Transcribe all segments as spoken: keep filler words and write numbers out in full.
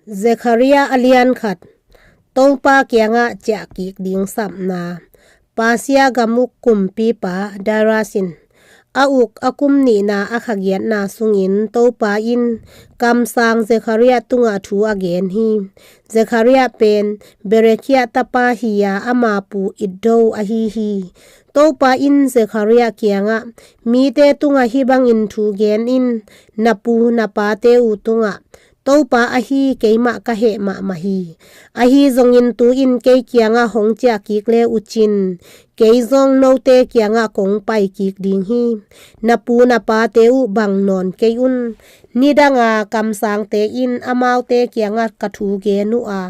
Zekhariah a lian khat. Topa kiangah ciahkik ding sapna. Persia gam uk kumpipa Darius in a uk a kum nihna a kha giatna sungin Topa in kamsang Zekhariah tungah thu a gen hi. Zekhariah pen Berekiah tapa hi-a ama pu Iddo ahi hi. Topa in Zekhariah kiangah, mite tungah hih bangin thu gen in, na pu na pate uh tungah, Topa ahi keimah ka heh mahmah hi. Ahi zongin tu-in kei kiangah hong ciah kik le uh cin, kei zong note kiangah kong pai kik ding hi. Na pu na pate uh bang nawn kei un. Nidanga kamsangte in amaute kiangah ka thu gen uh a,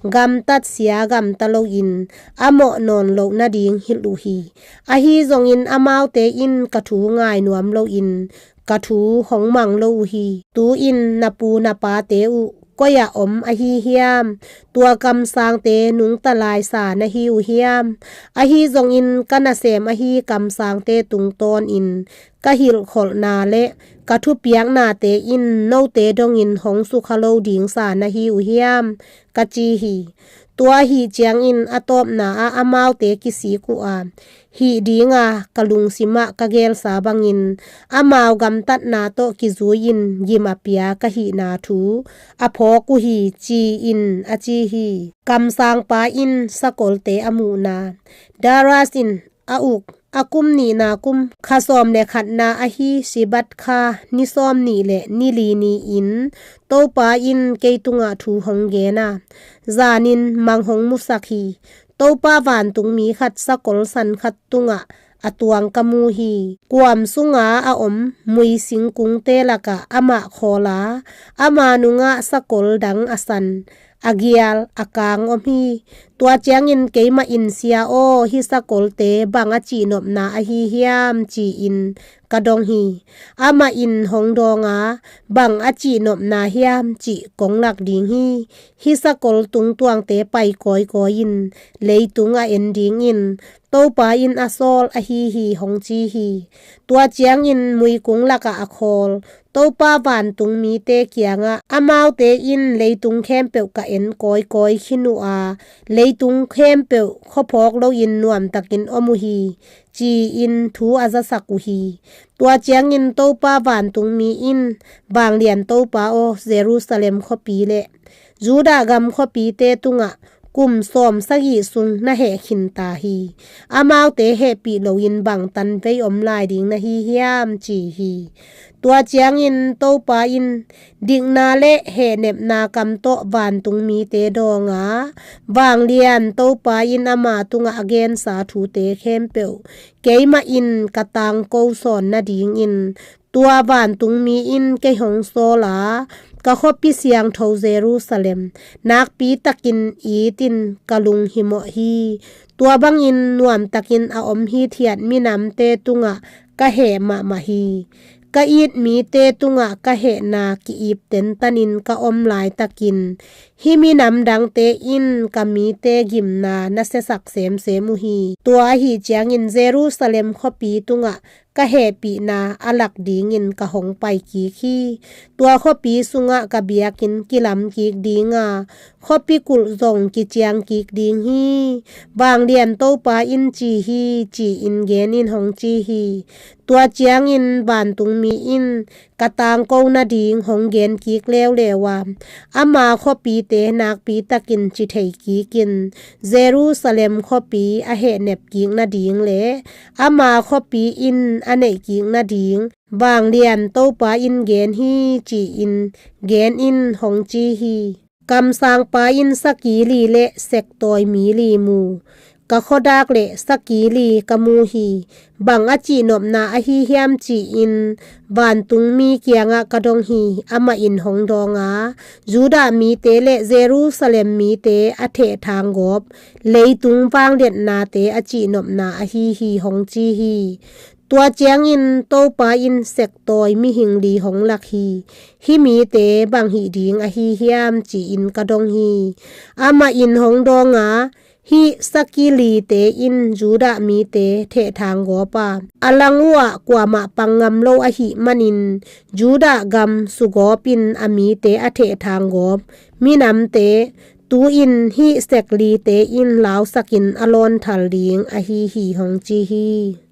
gamtat sia gamta loin a mawh nawn loh nading hilh uh hi. Ahi zongin amaute in ka thu ngai nuam loin ka thu hong mang lo uh hi. Tu-in na pu na pate uh koi-ah om ahi hiam? Tua kamsangte nungta laisa na hi uh hiam? Ahi zongin ka nasem ahi kamsangte tungtawnin ka hilhkholhna le ka thupiaknate in note dongin hong sukha lo dingsa na hi uh hiam? Ka ci hi. Tua ahi ciangin a tawpna ah amaute kisik uh a, hih dinga ka lungsimah ka gelsa bangin amau gamtatna tawh kizui-in gim a pia ka hihna thu a phawk uh hi, ci-in a ci hi. Kamsangpa in sakolte a muhna. Darius in a uk a kum nihna kum kha sawm le khatna ahi Sibat kha ni sawm nih le ni li ni-in Topa in kei tungah thu hong gen a, zanin mang hong musak hi. Topa vantungmi khat sakol san khat tungah a tuang ka mu hi. Kuam sunga a om mui singkungte lakah amah khawl a, ama nungah sakol dang a san, a gial, a kang om hi. Tua ciangin keimah in, sia aw, hih sakolte bang a cihnopna ahi hiam, ci-in ka dong hi. Amah in hong dawng a, bang a cihnopna hiam cih kong lak ding hi. Hih sakol tungtuangte pai kawikawi-in leitung a en dingin Topa in a sawl ahi hi, hong ci hi. Tua ciangin muikung lakah a khawl Topa vantungmite kiangah, amaute in leitung khempeuh ka en kawikawi khin uh a, leitung khempeuh khuaphawk loin nuamtakin om uh hi, ci-in thu a zasak uh hi. Tua ciangin Topa vantungmi in, vanglian Topa aw, Jerusalem khuapi le Judah gam khuapite tungah kum sawm sagih sung na heh khin ta hi. Amaute hehpih loin bang tanvei om lai ding na hi hiam, ci hi. Tua ciangin Topa in dikna le hehnepna kam tawh vantungmite dawng a, vanglian Topa in ama tungah a gensa thute khempeuh keimah in ka tangko sawn nadingin tua vantungmi in kei hong sawl a, ka khuapi siangtho Jerusalem nakpi takin itin ka lunghimawh hi. Tua bangin nuamtakin a om hithiat minamte tungah ka heh mahmah hi. Ka it mite tungah ka hehna ki-ip tentenin ka om laitakin, hih minam dangte in ka mite gimna na siasak semsem uh hi. Tua ahi ciangin Jerusalem khuapi tungah ka hehpihna a lak dingin ka hong pai kik hi. Tua khuapi sungah ka biakinn kilam kik ding a, khuapi kulh zong kiciang kik ding hi. Vanglian Topa in ci hi, ci-in gen in hong ci hi. Tua ciangin vantungmi in ka tangko nading hong gen kik leuleu a, ama khuapite nakpi takin ci thei kikin, Jerusalem khuapi a hehnep kik nading le ama khuapi in a neih kik nading vanglian Topa in gen hi, ci-in gen in hong ci hi. Kamsangpa in saki li le sektawi mi li mu, ka khuadak le saki li ka mu hi. Bang a cihnopna ahi hiam, ci-in vantungmi kiangah ka dong hi. Amah in hong dawng a, Judah mite le Jerusalem mite a thehthang gawp leitung vangliatnate a cihnopna ahi hi, hong ci hi. Tua ciangin Topa in sektawi mihing li hong lak hi. Hih mite bang hih ding ahi hiam, ci-in ka dong hi. Amah in hong dawng a, Hih sakhi lite in Judah mite thehthang gawp a, a lang uhah kuamah pang ngam lo ahih manin Judah gam sugawp in a mite a thehthang gawp minamte tu-in hih sek lite in lausakin a lawnthal ding ahi hi, hong ci hi.